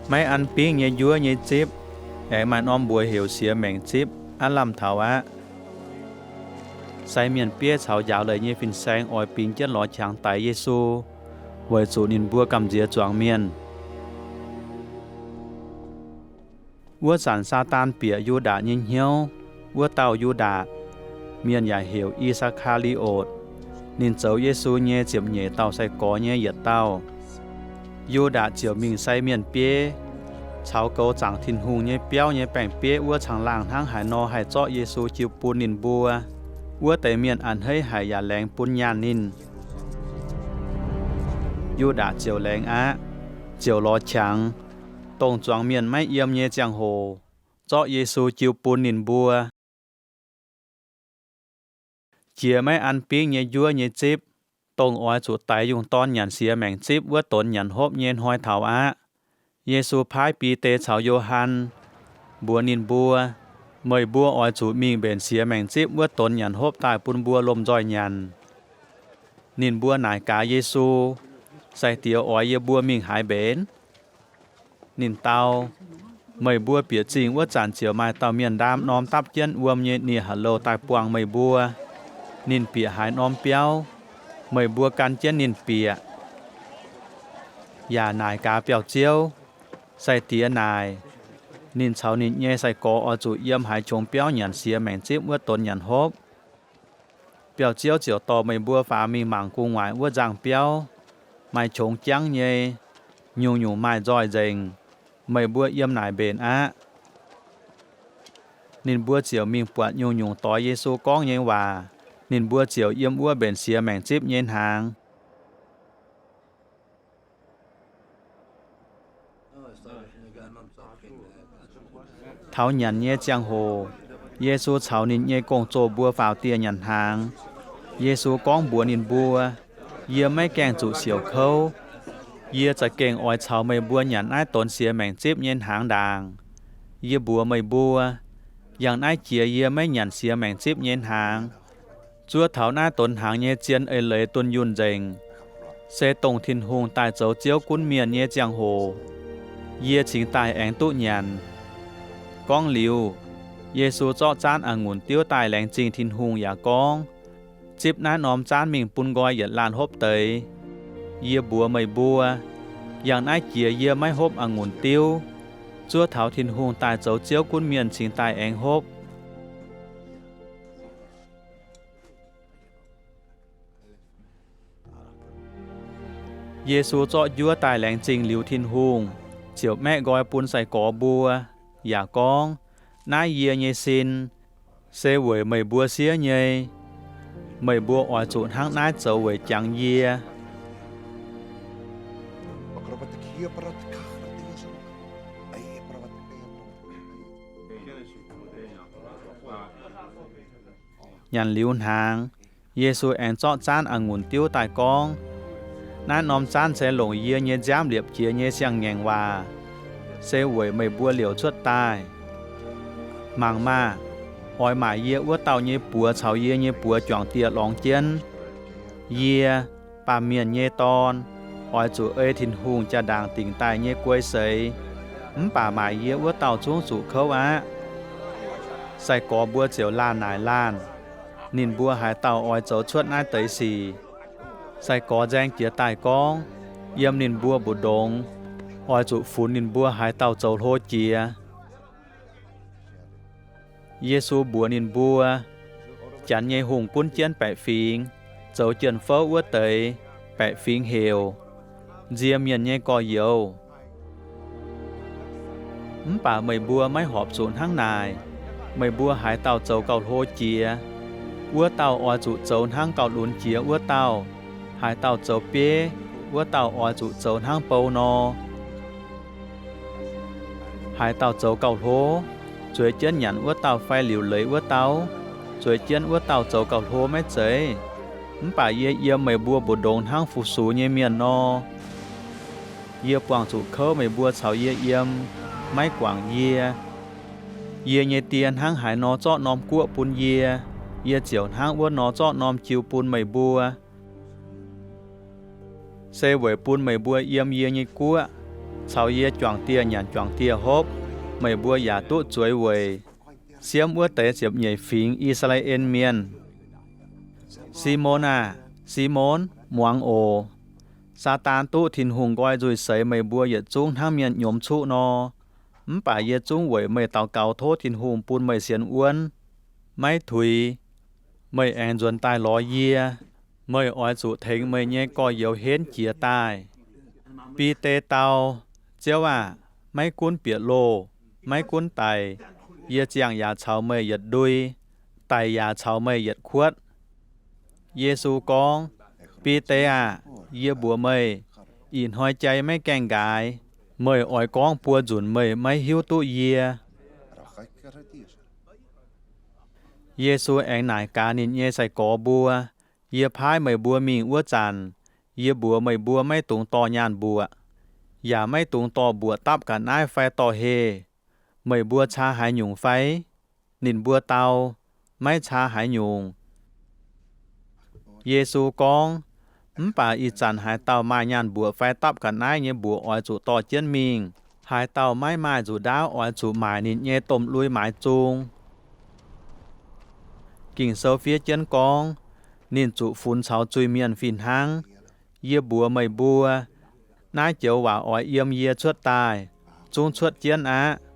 Maiv an bingv nyei njuov nyei zipv aengx maaih norm mbuox heuc siex maengc zipv aav lamh taux aqv. Sai mienh bieiv caux njaaux leiz nyei fin-saeng oix bingx jienv lorz qangx daix Yesu, weic zuqc ninh mbuo gamh nziex zuangx mienh. Wuov zanc Saadaan bieqc Yu^ndaatc nyei hnyouv, wuov dauh Yu^ndaatc, mienh yaac heuc I^saa^kaa^li^otc, ninh zoux Yesu nyei ziepc nyeic dauh sai-gorx nyei yietc dauh. Yu^ndaatc ziouc mingh sai mienh bieiv caux goux zaangc Tin-Hungh nyei biauv nyei baeng-bieiv wuov caangh laangh hnangv haaix nor haih zorqv Yesu jiu bun ninh mbuo. Wuov deix mienh a'hneiv haic yaac laengz bun nyaanh ninh. Yu^ndaatc ziouc laengz aqv, ziouc lorz qangx, dongh zuangx mienh maiv yiem nyei ziangh hoc, zorqv Yesu jiu bun ninh mbuo. Jiex maiv an bingv nyei njuov nyei zipv, dongh oix zuqc daix yungh dorn nyanc siex maengc zipv wuov donx nyanc hopv nyei hnoi taux aqv. Yesu paaiv Bide caux Yo^han, mbuox ninh mbuo, Meih mbuo oix zuqc mingh mbenc siex maengc zipv wuov donx nyanc hopv daaih bun mbuo lomh nzoih nyanc. Ninh mbuo naaic gaax Yesu, Sai-Diex oix yie mbuo mingh haaix mbenc? Ninh dau, Meih mbuo bieqc zingh wuov zanc ziouc maaih dauh mienh ndaam norm dapv jienv wuom nyei nie-ha'louh daaih buangh meih mbuo. Ninh bieqc haaix norm biauv, meih mbuo gan jienv ninh bieqc. Yaac naaic gaax biauv-ziouv, Sai-Diex naaic, ninh caux ninh nyei sai-gorx oix zuqc yiem haaix qongx biauv nyanc siex maengc zipv wuov donx nyanc hopv. Biauv-ziouv ziouc dorh meih mbuo faaux mingh mangc gu'nguaaic wuov nzangh biauv, maaih qongx jangv nyei, nyungc-nyungc maaih nzoih nzengc. Meih mbuo yiem naaic mbenc aqv. Ninh mbuo ziouc mingh buatc nyungc-nyungc doix Yesu gorngv nyei waac. Ninh mbuo ziouc yiem wuov mbenc siex maengc zipv nyei hnaangx. Taux nyanc nyei ziangh hoc, Yesu caux ninh nyei gong-zoh mbuo faaux dieh nyanc hnaangx. Yesu gorngv mbuox ninh mbuo, Yie maiv gaengh zuqc siouc kouv. Yie za'gengh oix caux meih mbuo nyanc naaiv donx siex maengc zipv nyei hnaangx ndaangc. Yie mbuox meih mbuo, yangh naaiv jiex yie maiv nyanc siex maengc zipv nyei hnaangx, zuov taux naaiv donx hnaangx nyei zien eix leiz dunh yunh nzengc, se dongh Tin-Hungh daaih zoux Ziouv gunv mienh nyei ziangh hoc, yie cingx daaih aengx duqv nyanc. Gorngv liuz, Yesu zorqv zaanv a'ngunc diuv daaih laengz zingh Tin-Hungh yaac gorngv, Zipv naaiv norm zaanv mingh bun nqoi yietc laanh hopv deix. Yie mbuox meih mbuo, yangh naaiv jiex yie maiv hopv a'ngunc diuv, zuov taux Tin-Hungh daaih zoux Ziouv gunv mienh cingx daaih aengx hopv. Yesu zorqv njuov daaih laengz zingh liuz Tin-Hungh, ziouc maeqv nqoi bun sai-gorx mbuo, yaac gorngv, Naaiv yie nyei sin, se weic meih mbuo siev nyei. Meih mbuo oix zuqc hnangv naaiv zoux weic jangx yie. Nyanc liuz hnaangx, Yesu aengx zorqv zaanv a'ngunc diuv daaih gorngv, Naaiv norm zaanv se longc yie nyei nziaamv liepc jiez nyei siang-ngaengc waac, se weic meih mbuo liouc cuotv daaih. Mangc maah! Oix maaic yie wuov dauh nyei buoz caux yie nyei buoz juangc dieh lorngx jienv. Yie, Baamh Mienh nyei Dorn, oix zuqc ei Tin-Hungh jaa-ndaangc dingc daaih nyei guei seix, mv baac maaic yie wuov dauh zungv zuqc kouv aqv. Sai-gorx mbuo ziouc laanh naaic laanh, ninh mbuo haaix dauh oix zoux cuotv naaiv deix sic. Sai-gorx nzaeng jiez daaih gorngv, yiem ninh mbuo mbu'ndongx, oix zuqc funx ninh mbuo haaix dauh zoux hlo jiex. Yesu mbuox ninh mbuo, Janx nyei hungh gunv jienv baeqc fingx, zoux jien-fouv wuov deix, baeqc fingx heuc, Nzie Mienh nyei Gorx-Youz. Mv baac meih mbuo maiv horpc zuqc hnangv naaic. Meih mbuo haaix dauh zoux gauh hlo jiex, wuov dauh oix zuqc zoux hnangv gauh lunx jiex wuov dauh. Haaix dauh zoux bieiv, wuov dauh oix zuqc zoux hnangv bou nor. Haaix dauh zoux gauh hlo, zueiz jienv nyanc wuov dauh fai liuc leiz wuov dauh? Zueiz jienv wuov dauh zoux gauh hlo maiv zeiz? Mv baac yie yiem meih mbuo mbu'ndongx hnangv fu-sux nyei mienh nor. Yie buangh zuqc kouv meih mbuo caux yie yiem, maiv guangc yie. Yie nyei Die hnangv haaix nor zorqv norm guoqv bun yie, yie ziouc hnangv wuov nor zorqv norm jiu bun meih mbuo, se weic bun meih mbuo yiem yie nyei guoqv, caux yie juangc dieh nyanc juangc dieh hopv, meih mbuo yaac duqv zueiz weic siemv wuov deix ziepc nyeic fingx I^saa^laa^en Mienh. Simon aah! Simon, muangx oc. Saadaan duqv Tin-Hungh nqoi nzuih seix meih mbuo yietc zungv hnangv mienh nyiemz cuqv nor. Mv baac yie zungv weic meih daux gaux tov Tin-Hungh bun meih sienx wuonv, maiv tuix. Meih aengx nzuonx daaih lorz yie. Meih oix zuqc tengx meih nyei gorx-youz henv jiez daaih. Bide dau, Ziouv aah! Maiv gunv bieqc loh, maiv gunv daic, yie ziangh yaac caux meih yietc ndui, daic yaac caux meih yietc kuotv. Yesu gorngv, Bide aah! Yie mbuox meih, ih hnoi jai maiv gaengh nqaaix, meih oix gorngv buo nzunc meih maiv hiuv duqv yie. Yesu aengx naaic gaax ninh nyei sai-gorx mbuo, Yie paaiv meih mbuo mingh wuov zanc, yie mbuox meih mbuo maiv dungx dorh nyaanh mbuoqc, yaac maiv dungx dorh mbuoqc dapv ga'naaiv fai dorh heh. Meih mbuo caa haaix nyungc fai? Ninh mbuo dau, Maiv caa haaix nyungc. Yesu gorngv, Mv baac ih zanc haaix dauh maaih nyaanh mbuoqc fai dapv ga'naaiv nyei mbuoqc oix zuqc dorh jienv mingh. Haaix dauh maiv maaih nzuqc ndaauv oix zuqc maaic ninh nyei domh lui maaiz zung. Ging-Sou fiev jienv gorngv, Ninh zuqc funx caux zuiz-mienh fih hnangv. Yie mbuox meih mbuo, naaiv joux waac oix yiem yie cuotv daaih, zungv cuotv jienv aqv.